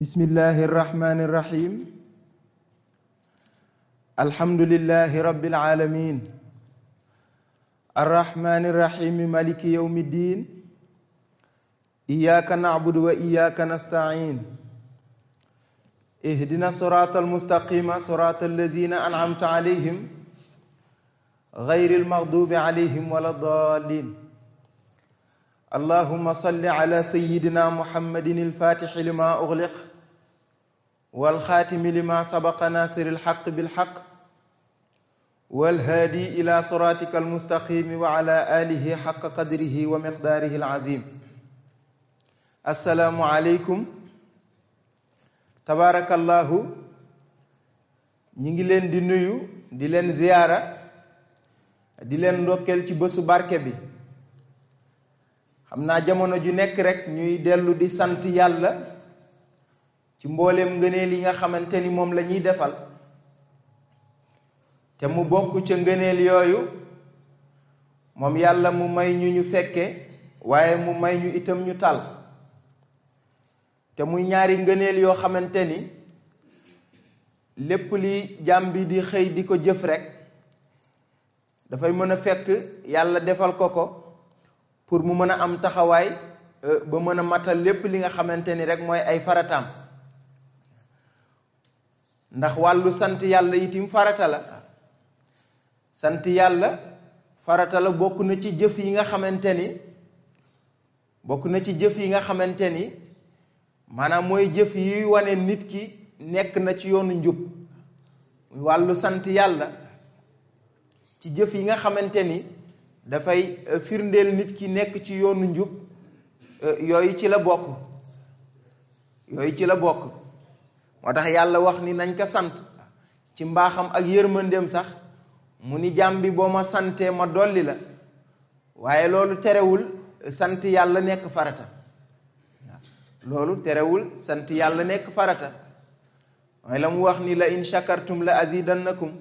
bismillahi irrahmani irrahim alhamdulillahi rabbil alamin arrahmani irrahimi maliki yawmi ddin iyyaka na'budu wa iyyaka nasta'in ihdina sirata almustaqima sirata allazina an'amta alayhim ghayril maghdubi alayhim waladdallin allahumma salli ala sayyidina muhammadin al-fatixi lima ughliq wal xaatimi lima sabaqa naasiril xaq bil xaq wal haadi ila siraatika al-mustaqimi wa ala alihi xaqa qadrihi wa miqdaarihi al-aziim. assalaamu aleykum. tabaarakallahu. ñi ngi leen di nuyu di leen ziyaara di leen ndokkeel ci bésu barke bi. xam naa jamono ju nekk rek ñuy dellu di sant yàlla ci mbooleem ngëneel yi nga xamante ni moom la ñuy defal te mu bokk ca ngëneel yooyu moom yàlla mu may ñu fekke waaye mu may ñu itam ñu tal te muy ñaari ngëneel yoo xamante ni lépp li jaam bi di xëy di ko jëf rek dafay mën a fekk yàlla defal ko pour mu mën a am taxawaay ba mën a matal lépp li nga xamante ni rek mooy ay farataam ndax wàllu sant yàlla itim farata la sant yàlla farata la bokk na ci jëf yi nga xamante ni maanaam mooy jëf yi wane nit ki nekk na ci yoonu njub muy wàllu sant yàlla ci jëf yi nga xamante ni dafay firndeel nit ki nekk ci yoonu njub yooyu ci la bokk moo tax yàlla wax ni nañ ko sant ci mbaaxam ak yërmandeem sax mu ni jaam bi boo ma santee ma dolli la waaye loolu terewul sant yàlla nekk farata waaye la mu wax ni la in shakartum la azidannakum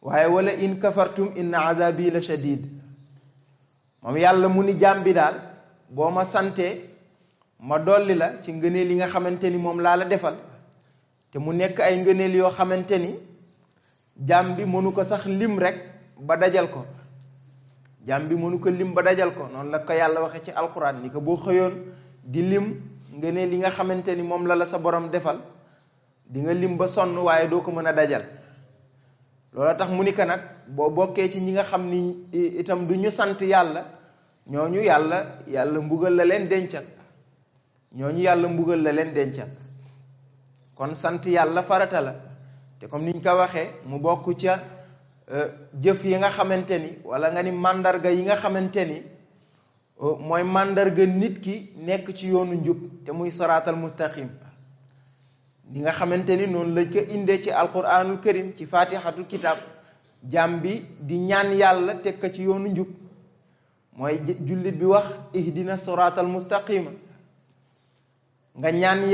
waaye wala in kafartum inna azabi la shadid moom yàlla mu ni jaam bi daal boo ma santee ma dolli la ci ngëneel yi nga xamante ni moom laa la defal te mu nekk ay ngëneel yoo xamante ni jaam bi mënu ko sax lim rek ba dajal ko noonu la ko yàlla waxe ci alquran ni ko boo xëyoon di lim ngëneel yi nga xamante ni moom la sa borom defal di nga lim ba sonn waaye doo ko mën a dajal. loola tax mu ni ko nag boo bokkee ci ñi nga xam ni itam du ñu sant yàlla ñooñu yàlla mbugal la leen dencal kon sant yàlla farata la te comme niñ ko waxee mu bokk ca jëf yi nga xamante ni wala nga ni màndarga yi nga xamante ni mooy màndarga nit ki nekk ci yoonu njub te muy saraatal mustaqim li nga xamante ni noonu lañ ko indee ci alquranul karim ci fatihatul kitab jaam bi di ñaan yàlla teg ko ci yoonu njub mooy jullit bi wax ihdina siratal mustaqima nga ñaan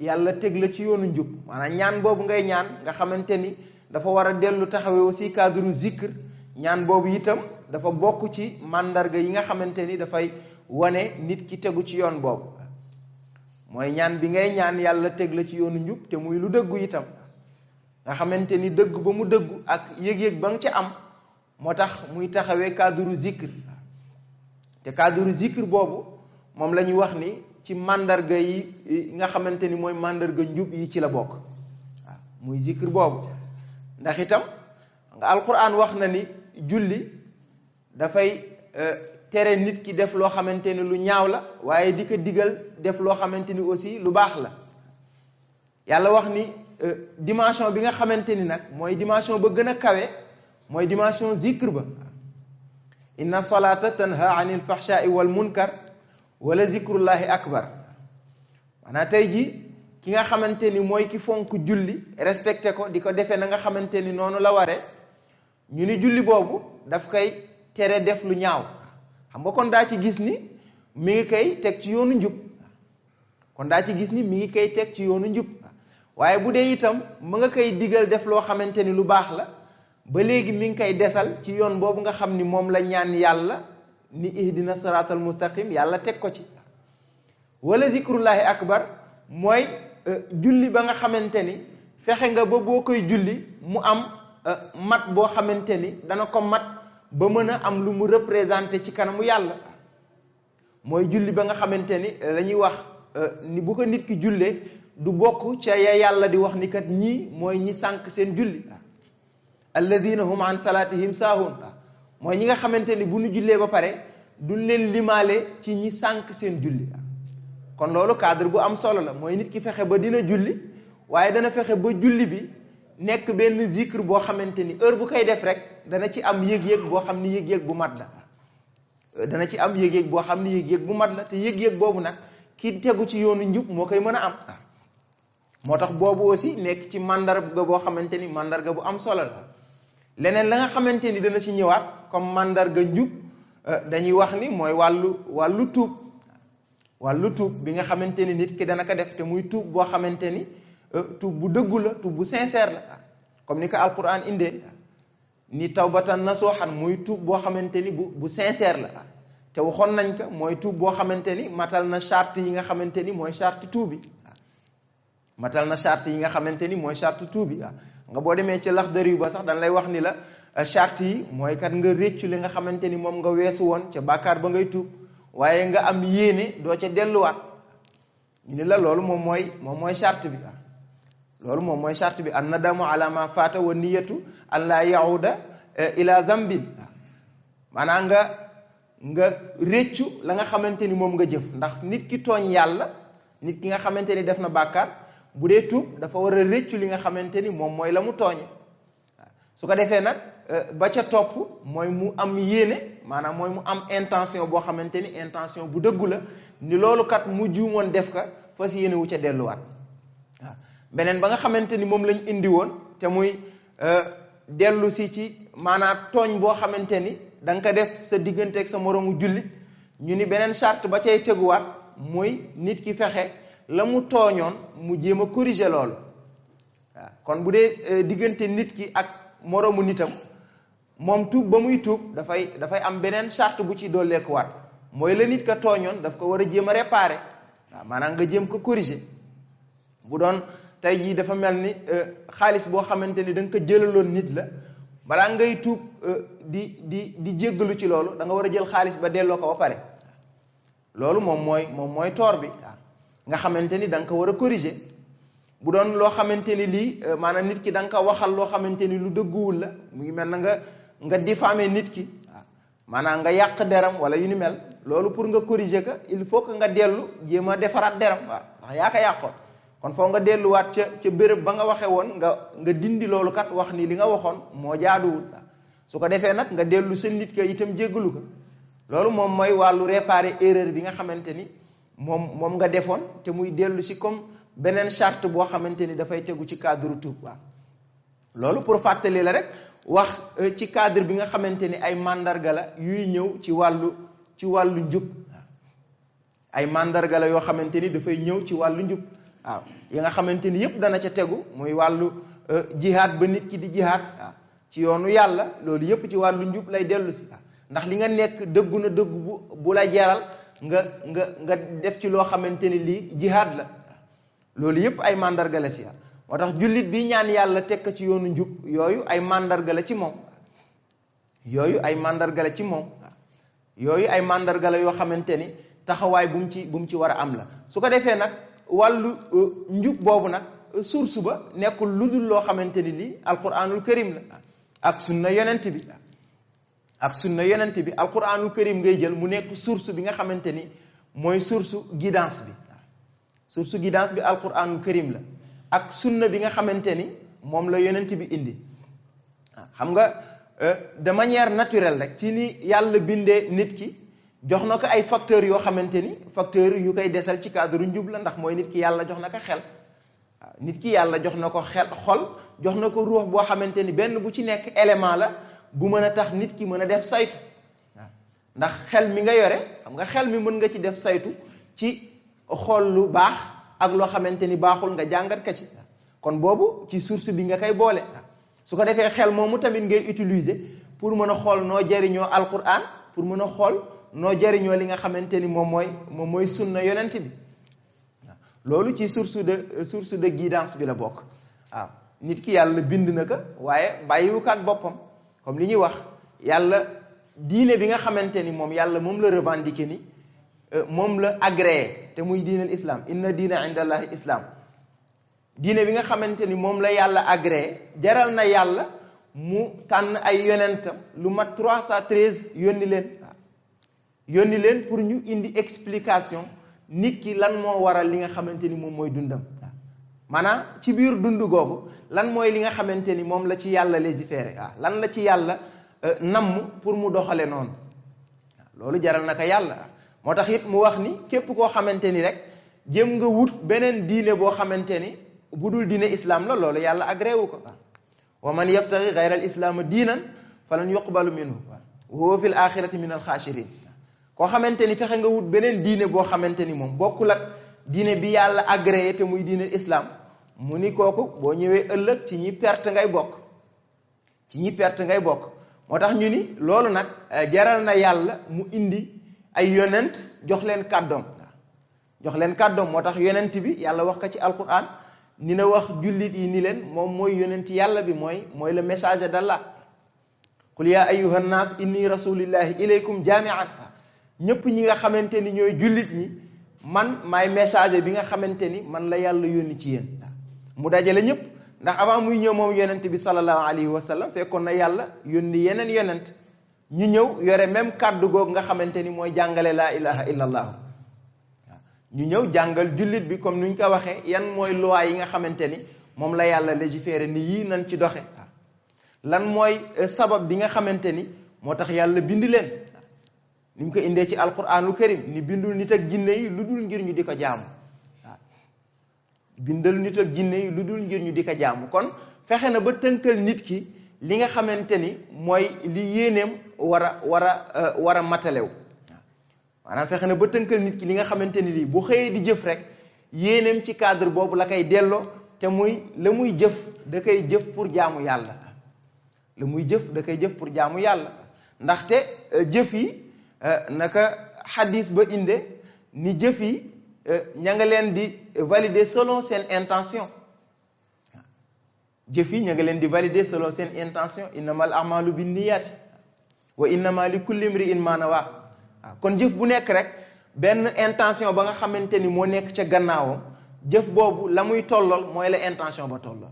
yàlla teg la ci yoonu njub maanaam ñaan boobu ngay ñaan nga xamante ni dafa war a dellu taxawee aussi cadre zikr ñaan boobu itam dafa bokk ci màndarga yi nga xamante ni dafay wane nit ki tegu ci yoon boobu mooy ñaan bi ngay ñaan yàlla teg la ci yoonu njub te muy lu dëggu itam nga xamante ni dëgg ba mu dëggu ak yëg-yëg ba nga ca am moo tax muy taxawee cadre zikr te cadre zikr boobu moom la ñuy wax ni ci màndarga yi nga xamante ni mooy màndarga njub yi ci la bokk waaw muy zikr boobu ndax itam nga alquran wax na ni julli dafay tere nit ki def loo xamante ni lu ñaaw la waaye di ko digal def loo xamante ni aussi lu baax la yàlla wax ni dimension bi nga xamante ni nag mooy dimension ba gën a kawe mooy dimension zikr ba inna salata tanha anil fahsha'i wal munkar wala zikrullahi akbar maanaam tey ji ki nga xamante ni mooy ki fonk julli respecté ko di ko defee na nga xamante ni noonu la ware ñu ni julli boobu daf koy tere def lu ñaaw xam nga kon daa ci gis ni mi ngi koy teg ci yoonu njub waaye bu dee itam mu nga koy digal def loo xamante ni lu baax la ba léegi mi ngi koy desal ci yoon boobu nga xam ni moom la ñaan yàlla ni ihdina siratal mustaqim yàlla teg ko ci wala zikrullahi akbar mooy julli ba nga xamante ni fexe nga ba boo koy julli mu am mat boo xamante ni dana ko mat ba mën a am lu mu représenté ci kanamu yàlla. mooy julli ba nga xamante ni la ñuy wax ni bu ko nit ki jullee du bokk ca ya yàlla di wax ni kat ñii mooy ñi sànq seen julli. alladina hum an salatihim saahun mooy ñi nga xamante ni bu ñu jullee ba pare duñ leen limaale ci ñi sànq seen julli. kon loolu cadre bu am solo la mooy nit ki fexe ba dina julli waaye dana fexe ba julli bi nekk benn zikr boo xamante ni heure bu koy def rek dana ci am yëg-yëg boo xam ni yëg-yëg bu mat la. dana ci am yëg-yëg boo xam ni yëg-yëg bu mat la te yëg-yëg boobu nag ki tegu ci yoonu njub moo koy mën a am. moo tax boobu aussi nekk ci mandarga boo xamante ni mandarga bu am solo la. leneen la nga xamante ni dana ci ñëwaat comme mandarga njub dañuy wax ni mooy wàllu tuub bi nga xamante ni nit ki dana ko def te muy tuub boo xamante ni tuub bu dëggu la tuub bu sincère la comme ni ko alquran indee ni tawbatan nasuhan muy tuub boo xamante ni bu sincère la te waxoon nañ ko mooy tuub boo xamante ni matal na charte yi nga xamante ni mooy charte tuub bi matal na charte yi nga xamante ni mooy charte tuub bi nga boo demee ci Laxdari ba sax dañ lay wax ni la charte yi mooy kat nga réccu li nga xamante ni moom nga weesu woon ca bàkkaar ba ngay tuub waaye nga am yéene doo ca delluwaat ñu ni la loolu moom mooy charte bi loolu moom mooy charte bi an nadamu ala ma faata wa niyatu an la yauda ila zambin maanaam nga réccu la nga xamante ni moom nga jëf ndax nit ki tooñ yàlla nit ki nga xamante ni def na bàkkaar bu dee tuub dafa war a réccu li nga xamante ni moom mooy la mu tooñe su ko defee nag ba ca topp mooy mu am yéene maanaam mooy mu am intention boo xamante ni intention bu dëggu la ni loolu kat mu juumoon def ka fas yéene wu ca delluwaat waaw beneen ba nga xamante ni moom lañ indi woon te muy dellu si ci maanaam tooñ boo xamante ni da nga ko def sa diggante ak sa moroomu jullit ñu ni beneen charte ba cay teguwaat muy nit ki fexe la mu tooñoon mu jéem a corriger loolu waaw kon bu dee diggante nit ki ak moroomu nitam moom tuub ba muy tuub dafay am beneen charte bu ci dolleekuwaat mooy la nit ka tooñoon daf ko war a jéem a réparer waaw maanaam nga jéem ko corriger bu doon tey jii dafa mel ni xaalis boo xamante ni da nga ko jëlaloon nit la balaa ngay tuub di jéggalu ci loolu da nga war a jël xaalis ba delloo ko ba pare loolu moom mooy toor bi waaw nga xamante ni da nga ko war a corriger bu doon loo xamante ni lii maanaam nit ki da nga ko waxal loo xamante ni lu dëgguwul la mu ngi mel na nga diffamer nit ki waaw maanaam nga yàq deram wala yu ni mel loolu pour nga corriger ko il faut que nga dellu jéem a defaraat deram waaw ndax yaa ko yàqoon kon foo nga delluwaat ca béréb ba nga waxee woon nga dindi loolu kat wax ni li nga waxoon moo jaaduwul su ko defee nag nga dellu sa nit ka itam jéggalu ko loolu moom mooy wàllu réparer erreur bi nga xamante ni moom nga defoon te muy dellu si comme beneen charte boo xamante ni dafay tegu ci cadre tuub waaw loolu pour fàttali la rek wax ci cadre bi nga xamante ni ay mandarga la yuy ñëw ci wàllu njub ay mandarga la yoo xamante ni dafay ñëw ci wàllu njub waaw yi nga xamante ni yëpp dana ca tegu muy wàllu jihaad ba nit ki di jihaad waaw ci yoonu yàlla loolu yëpp ci wàllu njub lay dellu si ndax li nga nekk dëggu na dëgg bu la jaral nga def ci loo xamante ni lii jihaad la loolu yëpp ay mandarga la si moo tax jullit bi ñaan yàlla tekk ci yoonu njub yooyu ay mandarga la ci moom yooyu ay mandarga la ci moom yooyu ay mandarga la yoo xamante ni taxawaay bu mu ci war a am la su ko defee nag wàllu njub boobu nag source ba nekkul lu dul loo xamante ni lii alquranul karim la ak sunna yonent bi alquranul karim ngay jël mu nekk source bi nga xamante ni mooy source guidance bi alquranul karim la ak sunna bi nga xamante ni moom la yonent bi indi xam nga de manière naturelle rek ci ni yàlla bindee nit ki jox na ko ay facteurs yoo xamante ni facteurs yu koy desal ci cadre njub la ndax mooy nit ki yàlla jox na ko xel waaw nit ki yàlla jox na ko xol jox na ko ruux boo xamante ni benn bu ci nekk élément la bu mën a tax nit ki mën a def saytu waaw ndax xel mi nga yore xam nga xel mi mën nga ci def saytu ci xool lu baax ak loo xamante ni baaxul nga jàngat ka ci kon boobu ci source bi nga koy boole su ko defee xel moomu tamit ngay utiliser pour mën a xool noo jariñoo alquran pour mën a xool noo jariñoo li nga xamante ni moom mooy sunna yonent bi loolu ci source de guidance bi la bokk waaw nit ki yàlla bind na ko waaye bàyyiwu ko ak boppam comme li ñuy wax yàlla diine bi nga xamante ni moom yàlla moom la revendiqué ni moom la agréé te muy diinal islam inna diina inda allahi islam diine bi nga xamante ni moom la yàlla agréé jaral na yàlla mu tànn ay yonentam lu mat 313 yónni leen pour ñu indi explication nit ki lan moo waral li nga xamante ni moom mooy dundam maanaam ci biir dund googu lan mooy li nga xamante ni moom la ci yàlla légiféré lan la ci yàlla namm pour mu doxale noonu loolu jaral na ko yàlla moo tax it mu wax ni képp koo xamante ni rek jëm nga wut beneen diine boo xamante ni bu dul diine islam la loolu yàlla agréé wu ko wa man yabtaghi ghayra al islaama diinan falan yuqbalu minhu wa huwa fil axirati min al xaashirin koo xamante ni fexe nga wut beneen diine boo xamante ni moom bokkul ak diine bi yàlla agréé te muy diine islam mu ni kooku boo ñëwee ëllëg ci ñi perte ngay bokk moo tax ñu ni loolu nag jaral na yàlla mu indi ay yonent jox leen kàddoom moo tax yonent bi yàlla wax ko ci alquran ni na wax jullit yi ni leen moom mooy yonent yàlla bi mooy le messager d'Allah qul yaa ayyuhan naas inni rasulillahi ilaykum jaami'an ñépp ñi nga xamante ni ñooy jullit ñi man maay messager bi nga xamante ni man la yàlla yónni ci yéen mu dajale ñëpp ndax avant muy ñëw moom yonent bi sallallahu alayhi wa sallam fekkoon na yàlla yónni yeneen yonent ñu ñëw yore même kàddu googu nga xamante ni mooy jàngale laa ilaha illa allah ñu ñëw jàngal jullit bi comme nuñ ko waxee yan mooy loi yi nga xamante ni moom la yàlla légiféré ni yii nañ ci doxe lan mooy sabab bi nga xamante ni moo tax yàlla bind leen ni mu ko indee ci alquranul karim ni bindul nit ak jinne yi lu dul ngir ñu di ko jaamu bindal nit ak jinne yi lu dul ngir ñu di ko jaamu kon fexe na ba tënkal nit ki li nga xamante ni mooy li yéeneem war a matalew maanaam fexe na ba tënkal nit ki li nga xamante ni lii bu xëyee di jëf rek yéeneem ci cadre boobu la koy delloo te muy la muy jëf da koy jëf pour jaamu yàlla ndaxte jëf yi naka xadis ba inde ni jëf yi ña nga leen di valider selon seen intention innamal a'malu binniyati wa innama li kulli imri'in ma nawa kon jëf bu nekk rek benn intention ba nga xamante ni moo nekk ca gannaawam jëf boobu la muy tollool mooy la intention ba tollool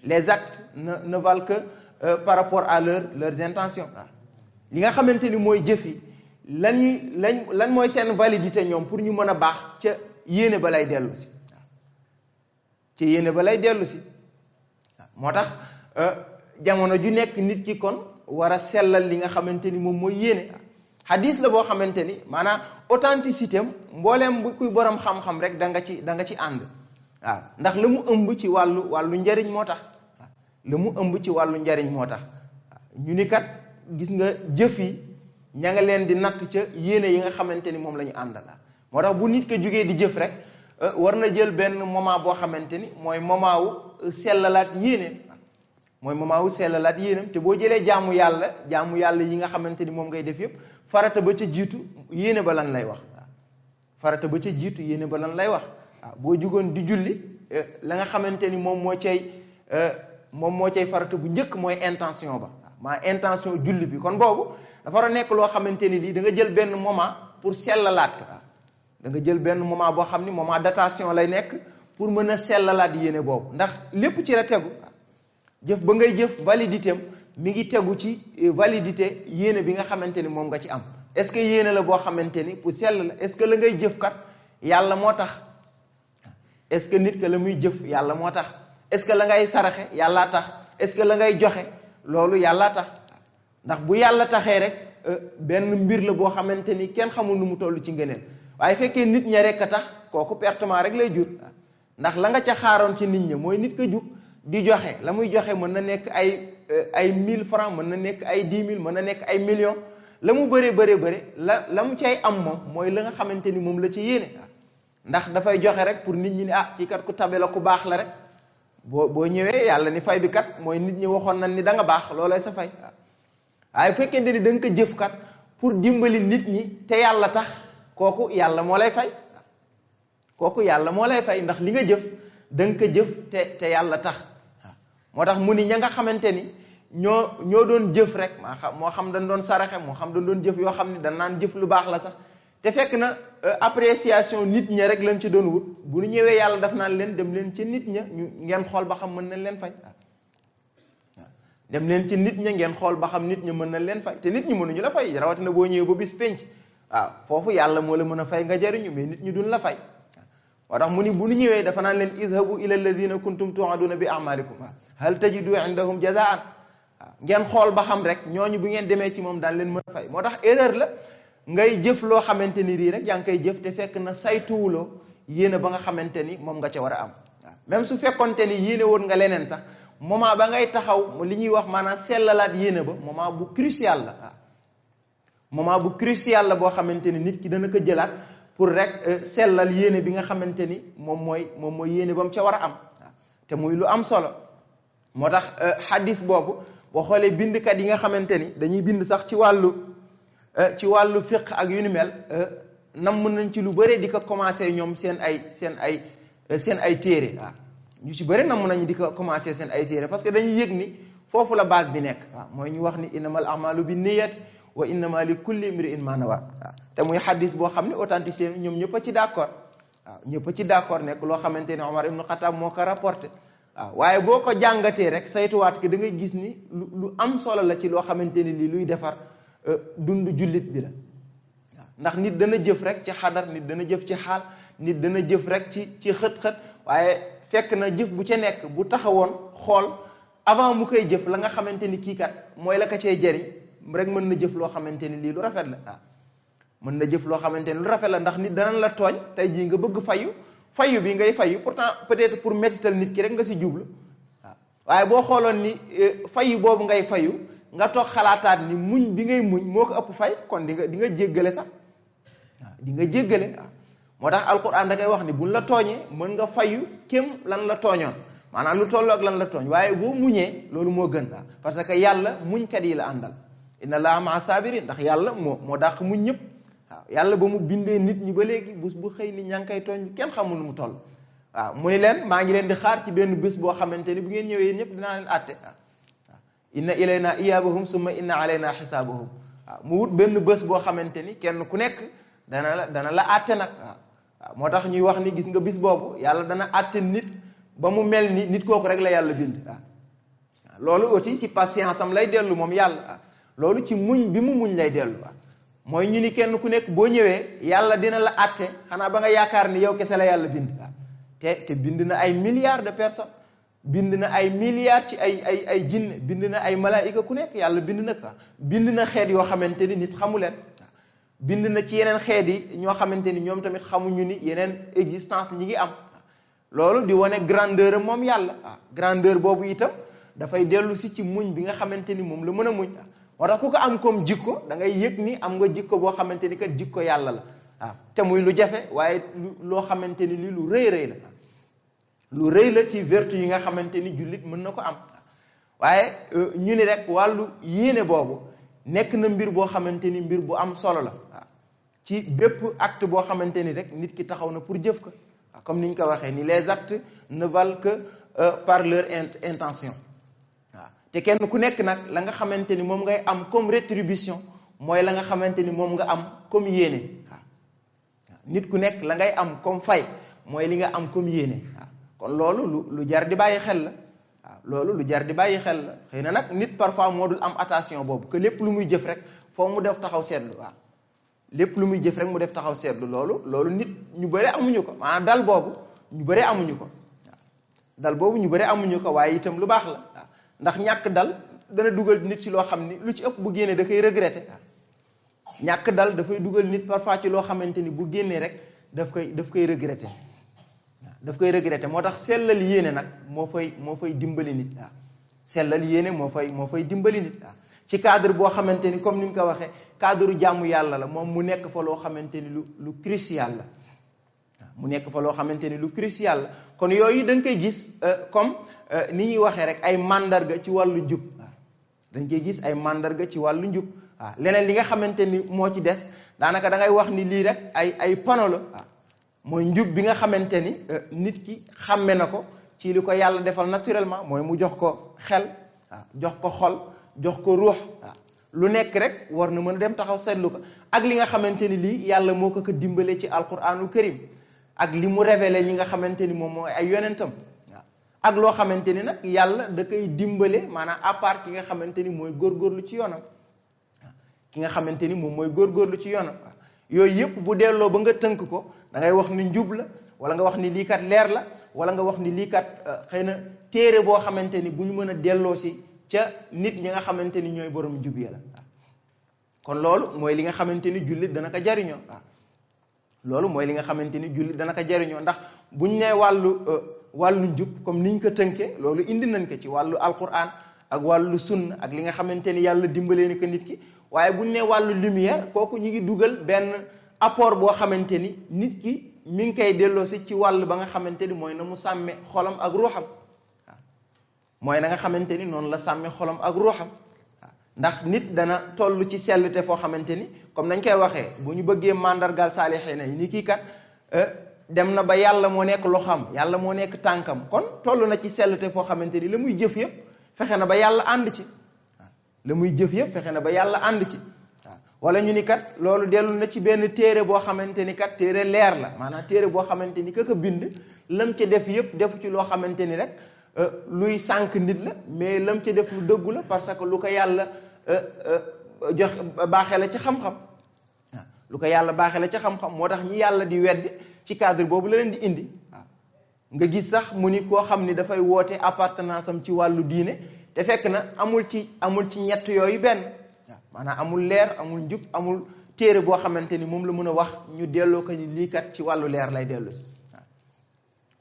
les actes ne valent que par rapport à leurs intentions li nga xamante ni mooy jëf yi lan mooy seen validité ñoom pour ñu mën a baax ca yéene ba lay dellu si moo tax jamono ju nekk nit ki kon war a sellal li nga xamante ni moom mooy yéene hadis la boo xamante ni maanaam authenticité am mbooleem bu kuy borom xam-xam rek da nga ci ànd waaw ndax la mu ëmb ci wàllu njariñ moo tax ñu ni kat gis nga jëf yi ña nga leen di natt ca yéene yi nga xamante ni moom la ñu àndal moo tax bu nit ko jógee di jëf rek war na jël benn moment boo xamante ni mooy moment wu sellalaat yéene te boo jëlee jaamu yàlla yi nga xamante ni moom ngay def yëpp farata ba ca jiitu yéene ba lan lay wax waaw boo jugoon di julli la nga xamante ni moom moo cay farata bu njëkk mooy intention ba maa intention julli bi kon boobu dafa war a nekk loo xamante ni lii da nga jël benn moment pour sellalaat ko da nga jël benn moment boo xam ni moment d'attention lay nekk pour mën a sellalaat yéene boobu ndax lépp ci la tegu jëf ba ngay jëf validité am mi ngi tegu ci validité yéene bi nga xamante ni moom nga ci am est-ce que yéene la boo xamante ni pour sell la est-ce que la ngay jëf kat yàlla moo tax est-ce que nit ka la muy jëf yàlla moo tax est-ce que la ngay saraxe yàllaa tax est-ce que la ngay joxe loolu yàllaa tax ndax bu yàlla taxee rek benn mbir la boo xamante ni kenn xamul nu mu toll ci ngëneel waaye fekkee nit ña rek a tax kooku pertement rek lay jur ndax la nga ca xaaroon ci nit ña mooy nit ka jug di joxe la muy joxe mën na nekk ay 1000 francs mën na nekk ay 10 000 mën na nekk ay millions la mu bëree la mu cay am moom mooy la nga xamante ni moom la ci yéene ndax dafay joxe rek pour nit ñi ni kii kat ku tabe la ku baax la rek boo ñëwee yàlla ni fay bi kat mooy nit ñi waxoon nañ ni da nga baax loolay sa fay waaye bu fekkente ni da nga ko jëf kat pour dimbali nit ñi te yàlla tax kooku yàlla moo lay fay kooku yàlla moo lay fay ndax li nga jëf da nga ko jëf te yàlla tax moo tax mu ni ña nga xamante ni ñoo doon jëf rek moo xam dañ doon saraxe moo xam dañ doon jëf yoo xam ni dañ naan jëf lu baax la sax te fekk na appréciation nit ña rek lañ ci doon wut bu ñu ñëwee yàlla daf naan leen dem leen ci nit ña ngeen xool ba xam mën nañ leen fay dem leen ci nit ña ngeen xool ba xam nit ña mën nañ leen fay te nit ñi mënuñu la fay rawatina boo ñëwee ba bis penc waaw foofu yàlla moo la mën a fay nga jariñu mais nit ñi duñ la fay moo tax mu ni bu ñu ñëwee dafa naan leen idhabu ila alladina kuntum tuaduna bi amalikum hal tajidu indahum jazaan waaw ngeen xool ba xam rek ñooñu bu ngeen demee ci moom daan leen mën a fay moo tax erreur la ngay jëf loo xamante ni rii rek yaa ngi koy jëf te fekk na saytuwuloo yéene ba nga xamante ni moom nga ca war a am waaw même su fekkonte ni yéene woon nga leneen sax moment ba ngay taxaw li ñuy wax maanaam sellalaat yéene ba moment bu crucial la waaw moment bu crucial la boo xamante ni nit ki dana ko jëlaat pour rek sellal yéene bi nga xamante ni moom mooy yéene ba mu ca war a am waaw te muy lu am solo moo tax xadis boobu boo xoolee bindkat yi nga xamante ni dañuy bind sax ci wàllu fiq ak yu ni mel nam mën nañ ci lu bëre di ko commencé ñoom seen ay téere waaw ñu ci bëri nam nañu di ko commencé seen ay téere parce que dañuy yëg ni foofu la base bi nekk waaw mooy ñu wax ni innamal a'malu bi niyyati wa innama li kulli imri'in ma nawa waaw te muy xadis boo xam ne authenticité ñoom ñëpp a ci d'accord waaw ñëpp a ci d'accord nekk loo xamante ni Omar ibn Khattab moo ko rapporté waaw waaye boo ko jàngatee rek saytuwaat ki da ngay gis ni lu am solo la ci loo xamante ni lii luy defar dund jullit bi la waaw ndax nit dana jëf rek ci xadar nit dana jëf ci xaal nit dana jëf rek ci xët-xët waaye fekk na jëf bu ca nekk bu taxawoon xool avant mu koy jëf la nga xamante ni kii kat mooy la ko cee jëriñ rek mën na jëf loo xamante ni lii lu rafet la waaw mën na jëf loo xamante ni lu rafet la ndax nit danañ la tooñ tey jii nga bëgg fayu bi ngay fayu pourtant peut-être pour mettital nit ki rek nga si jublu waaw waaye boo xooloon ni fayu boobu ngay fayu nga toog xalaataat ni muñ bi ngay muñ moo ko ëpp fay kon di nga jéggale sax waaw di nga jéggale waaw moo tax alquran da ngay wax ni buñ la tooñee mën nga fayu kem lan la tooñoon maanaam lu tolloo ak lan la tooñ waaye boo muñee loolu moo gën waaw parce que yàlla muñkat yi la àndal inna allaha maa sabirin ndax yàlla moo dàq muñ ñëpp waaw yàlla ba mu bindee nit ñi ba léegi bés bu xëy ni ña ngi koy tooñ kenn xamul nu mu toll waaw mu ni leen maa ngi leen di xaar ci benn bés boo xamante ni bu ngeen ñëwee yéen ñëpp dinaa leen àtte waaw inna ilayna iyabahum summa inna alayna xisaabahum waaw mu wut benn bés boo xamante ni kenn ku nekk dana la àtte nag waaw moo tax ñuy wax ni gis nga bis boobu yàlla dana àtte nit ba mu mel ni nit kooku rek la yàlla bind waaw loolu aussi si patience am lay dellu moom yàlla waaw loolu ci muñ bi mu muñ lay dellu waaw mooy ñu ni kenn ku nekk boo ñëwee yàlla dina la àtte xanaa ba nga yaakaar ni yow kese la yàlla bind waaw te bind na ay milliards de personnes bind na ay milliards ci ay jinne bind na ay malaayika ku nekk yàlla bind na ko bind na xeet yoo xamante ni nit xamu leen bind na ci yeneen xeet yi ñoo xamante ni ñoom tamit xamuñu ni yeneen existence ñi ngi am loolu di wane grandeur am moom yàlla waaw grandeur boobu itam dafay dellu si ci muñ bi nga xamante ni moom la mën a muñ moo tax ku ko am comme jikko da ngay yëg ni am nga jikko boo xamante ni kat jikko yàlla la waaw te muy lu jafe waaye loo xamante ni lii lu rëy rëy la lu rëy la ci vertu yi nga xamante ni jullit mën na ko am waaye ñu ni rek wàllu yéene boobu nekk na mbir boo xamante ni mbir bu am solo la waaw ci bépp acte boo xamante ni rek nit ki taxaw na pour jëf ko waaw comme ni ñu ko waxee ni les actes ne valent que par leur intention waaw te kenn ku nekk nag la nga xamante ni moom ngay am comme rétribution mooy la nga xamante ni moom nga am comme yéene waaw nit ku nekk la ngay am comme fay mooy li nga am comme yéene waaw kon loolu lu jar di bàyyi xel la waaw loolu lu jar di bàyyi xel la xëy na nag nit parfois moo dul am attention boobu que lépp lu muy jëf rek foo mu def taxaw seetlu waaw lépp lu muy jëf rek mu def taxaw seetlu loolu nit ñu bëri amuñu ko maanaam dal boobu ñu bëri amuñu ko waaw dal boobu ñu bëri amuñu ko waaye itam lu baax la waaw ndax ñàkk dal dana dugal nit ci loo xam ni lu ci ëpp bu génnee da koy regretter waaw ñàkk dal dafay dugal nit parfois ci loo xamante ni bu génnee rek daf koy regretter waaw daf koy regretter moo tax sellal yéene nag moo fay dimbali nit waaw sellal yéene moo fay dimbali nit waaw ci cadre boo xamante ni comme ni mu ko waxee cadre jàmm yàlla la moom mu nekk fa loo xamante ni lu crucial la waaw mu nekk fa loo xamante ni lu crucial la kon yooyu da nga koy gis comme ni ñuy waxee rek ay mandarga ci wàllu njub waaw dañ koy gis ay mandarga ci wàllu njub waaw leneen li nga xamante ni moo ci des daanaka da ngay wax ni lii rek ay panneau la waaw mooy njub bi nga xamante ni nit ki xàmme na ko ci li ko yàlla defal naturellement mooy mu jox ko xel waaw jox ko xol jox ko ruux waaw lu nekk rek war na mën a dem taxaw seetlu ko ak li nga xamante ni lii yàlla moo ko dimbale ci alquranul karim ak li mu révélé ñi nga xamante ni moom mooy ay yonentam waaw ak loo xamante ni nag yàlla da koy dimbale maanaam à part ki nga xamante ni mooy góorgóorlu ci yoonam waaw ki nga xamante ni moom mooy góorgóorlu ci yoonam waaw yooyu yëpp bu delloo ba nga tënk ko da ngay wax ni njub la wala nga wax ni lii kat leer la wala nga wax ni lii kat xëy na téere boo xamante ni bu ñu mën a delloo si ca nit ñi nga xamante ni ñooy borom jub ya la waaw kon loolu mooy li nga xamante ni jullit dana ko jariñoo waaw loolu mooy li nga xamante ni jullit dana ko jariñoo ndax buñ nee wàllu njub comme niñ ko tënkee loolu indi nañ ko ci wàllu alquran ak wàllu sunna ak li nga xamante ni yàlla dimbalee ni ko nit ki waaye buñ nee wàllu lumière kooku ñu ngi dugal benn apport boo xamante ni nit ki mi ngi koy delloosi ci wàll ba nga xamante ni mooy na mu sàmme xolam ak ruuxam waaw mooy na nga xamante ni noonu la sàmme xolam ak ruuxam waaw ndax nit dana toll ci sellte foo xamante ni comme nañ koy waxee bu ñu bëggee mandargal saalixiina yi ni kii kat dem na ba yàlla moo nekk loxam yàlla moo nekk tànkam kon toll na ci sellte foo xamante ni la muy jëf yëpp fexe na ba yàlla ànd ci waaw la muy jëf yëpp fexe na ba yàlla ànd ci waaw wala ñu ni kat loolu dellu na ci benn téere boo xamante ni kat téere leer la maanaam téere boo xamante ni ka ko bind lam ca def yëpp defu ci loo xamante ni rek luy sànq nit la mais lam ca def lu dëggu la parce que lu ko yàlla jox baaxee la ci xam-xam waaw lu ko yàlla baaxee la ci xam-xam moo tax ñi yàlla di weddi ci cadre boobu la leen di indi waaw nga gis sax mu ni koo xam ni dafay woote appartenance am ci wàllu diine te fekk na amul ci ñett yooyu benn waaw maanaam amul leer amul njub amul téere boo xamante ni moom la mën a wax ñu delloo ko ni lii kat ci wàllu leer lay dellu si waaw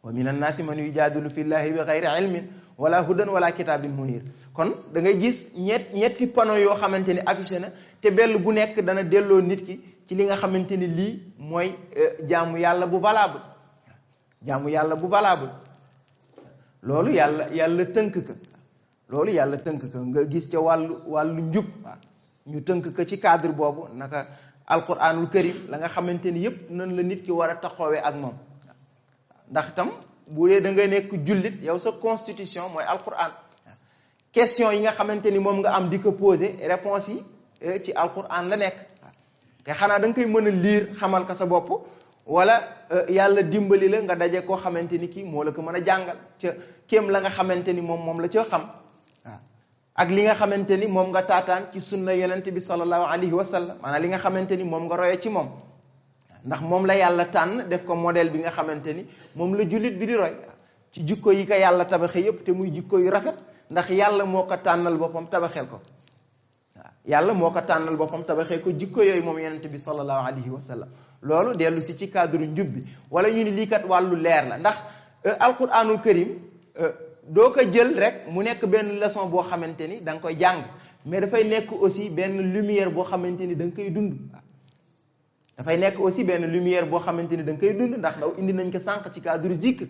wa min annaasi man yujaadilu fi llahi bi gayri ilmin wala hudan wala kitaabin munir kon da ngay gis ñetti panneau yoo xamante ni affiché na te benn bu nekk dana delloo nit ki ci li nga xamante ni lii mooy jaamu yàlla bu valable jaamu yàlla bu valable loolu yàlla tënk ka loolu yàlla tënk ka nga gis ca wàllu njub waaw ñu tënk ko ci cadre boobu naka alquranul karim la nga xamante ni yépp nan la nit ki war a taxawee ak moom ndax tam bu dee da nga nekk jullit yow sa constitution mooy alquran question yi nga xamante ni moom nga am di ko poser réponse yi ci alquran la nekk te xanaa da nga koy mën a lire xamal ko sa bopp wala yàlla dimbali la nga daje koo xamante ni kii moo la ko mën a jàngal ca kéem la nga xamante ni moom la ca xam waaw ak li nga xamante ni moom nga taataan ci sunna yonente bi sallallahu alayhi wa sallam maanaam li nga xamante ni moom nga roye ci moom ndax moom la yàlla tànn def ko modèle bi nga xamante ni moom la jullit bi di roy ci jikko yi ko yàlla tabaxe yépp te muy jikko yu rafet ndax yàlla moo ko tànnal boppam tabaxeel ko waaw yàlla moo ko tànnal boppam tabaxee ko jikko yooyu moom yonente bi sallallahu alayhi wa sallam loolu dellu si ci cadre njub bi wala ñu ni lii kat wàllu leer la ndax alquranul karim doo ko jël rek mu nekk benn leçon boo xamante ni da nga koy jàng mais dafay nekk aussi benn lumière boo xamante ni da nga koy dund dafay nekk aussi benn lumière boo xamante ni da nga koy dund ndax daw indi nañ ko sànq ci cadre zikr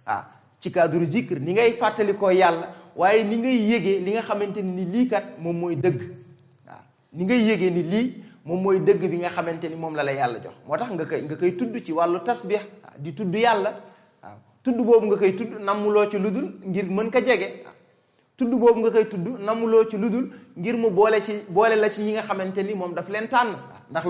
waaw ci cadre zikr ni ngay fàttalikoo yàlla waaye ni ngay yégee li nga xamante ni lii kat moom mooy dëgg waaw ni ngay yégee ni lii moom mooy dëgg bi nga xamante ni moom la yàlla jox moo tax nga koy tudd ci wàllu tasbih di tudd yàlla waaw tudd boobu nga koy tudd nammuloo ci ludul ngir mën ko jege tudd boobu nga koy tudd nammuloo ci ludul ngir mu boole la ci ñi nga xamante ni moom daf leen tànn